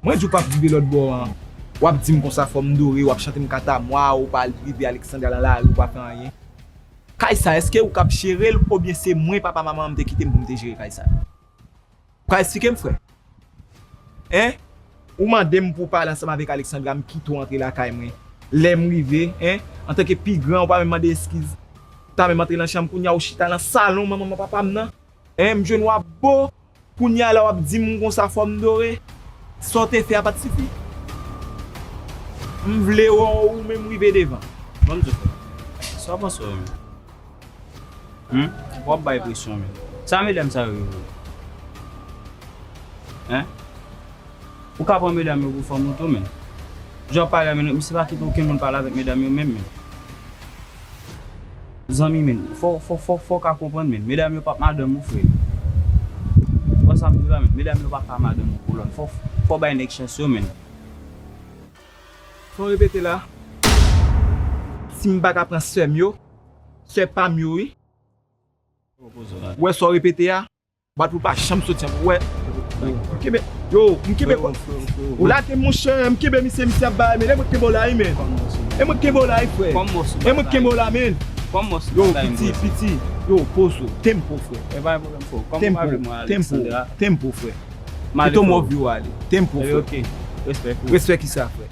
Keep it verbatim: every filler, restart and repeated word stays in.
Mwen di w p ap rive lòt bò an. W ap di m konsa fò m dore, w ap chante m katamwa, ou pa rive Alexandra nan lari, ou pa fè anyen. Kay sa, èske ou k ap jere l, oubyen se mwen, papa manman an, m te kite m pou m te jere kay sa? Ou ka eksplike m, frè? Hein? Ou mande m pou w pale ansanm avèk Alexandra, m kite w antre lakay mwen. Lè m rive, hein, antanke pi gran, ou pa menm mande eskiz. Ou ta menm antre nan chanm, kounye a ou chita nan salon manman papa m nan. Hein, m jwenn w ap bo. Kounye a la w ap di m konsa fò m dore. Sa w te fè a pa t sifi? M vle wè w menm rive devan. Ban m di w, frè. Sa w panse w menm? Hmm? W ap bay presyon, men. Sa medam sa yo ye vre? Hein? Ou ka pran medam yo pou fanm ou tou, men. Jan w ap pale a, men, misye pa kite okenn moun pale avèk medam yo menm, men. Zanmi, men, fò, fò, fò, fò w ka konprann, men. Medam yo p ap madanm ou, frè. Ou wè sa m di w la, men. Medam yo pa ka madanm ou, kolòn. Fò, fò w bay nèg chans yo, men. Fò w repete la. Si m pa ka pran sè m yo, sè pa m yo, wi. Ou wè sa w repete a? Bat pou pa janm soti ankò. Ou wè? M kenbe. Yo, m kenbe. Ou lage m, monchè, m kenbe misye, misye ap bay, men. E mwen k kenbe w la, wi, men. E mwen k kenbe w la, wi, frè. E mwen k kenbe w la, men. Yo, piti, piti. Yo, poze w. Tempo, frè. Tempo, tempo, tempo, frè. Kite w mòv yo ale. Tempo, frè. Respè ki sa, frè?